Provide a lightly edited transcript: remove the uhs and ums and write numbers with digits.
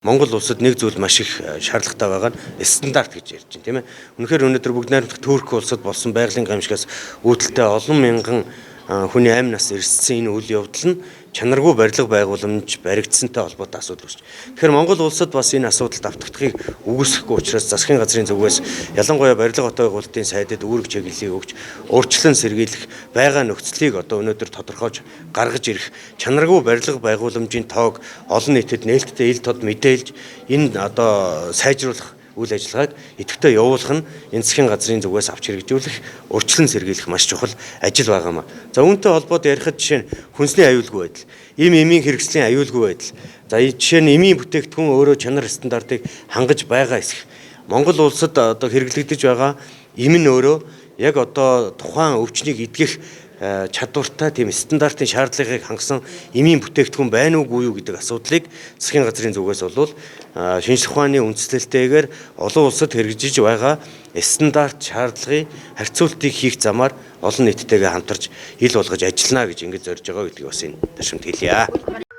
Монгол улсад нэг зүйл маш их шаардлагатай байгаа нь стандарт гэж ярьж байна, тийм ээ. Үнэхээр өнөөдөр бүгд найрамдах Турк улсад болсон байгалийн гамшигаас үүдэлтэй олон мянган хүний амь нас эрсдсэн энэ үйл явдал нь чанаргүй барилга байгууламж баригдсантай холбоотой асуудал үүсч. Тэгэхээр Монгол улсад бас энэ асуудалд автагдахыг үгүйсгэхгүй учраас засгийн газрын зүгээс ялангуяа барилга отоо байгуулалтын сайдад үүрэг чиглэлийг өгч урьдчилан сэргийлэх байгаа нөхцөлийг одоо өнөөдөр тодорхойлж гаргаж ирэх, чанаргүй барилга байгууламжийн тоог олон нийтэд нээлттэй ил тод мэдээлж энэ одоо сайжруулах үйл ажиллагааг идэвхтэй явуулах нь энэ засгийн газрын зүгээс авч хэрэгжүүлэх урьдчилан сэргийлэх маш чухал ажил байгаа юм. За, үүнтэй холбоотой ярихад жишээ нь хүнсний аюулгүй байдал, эмийн хэрэгслийн аюулгүй байдал. За, жишээ нь эмийн бүтээгдэхүүн өөрөө чанар стандартыг хангаж байгаа эсэх. Монгол улсад одоо хэрэглэгдэж байгаа эм нь өөрөө яг одоо тухайн өвчнийг эдгэх чадвартай тийм стандартын шаардлагыг хангасан эмийн бүтээгдэхүүн байна уугүй юу гэдэг асуудлыг засгийн газрын зүгээс бол шинжлэх ухааны үндэслэлтэйгээр олон улсад хэрэгжиж байгаа стандарт шаардлагын харьцуултыг хийх замаар олон нийттэйгээ хамтарч ил болгож ажиллана гэж ингэж зорж байгаа гэдгийг бас энэ ташамд хэлье.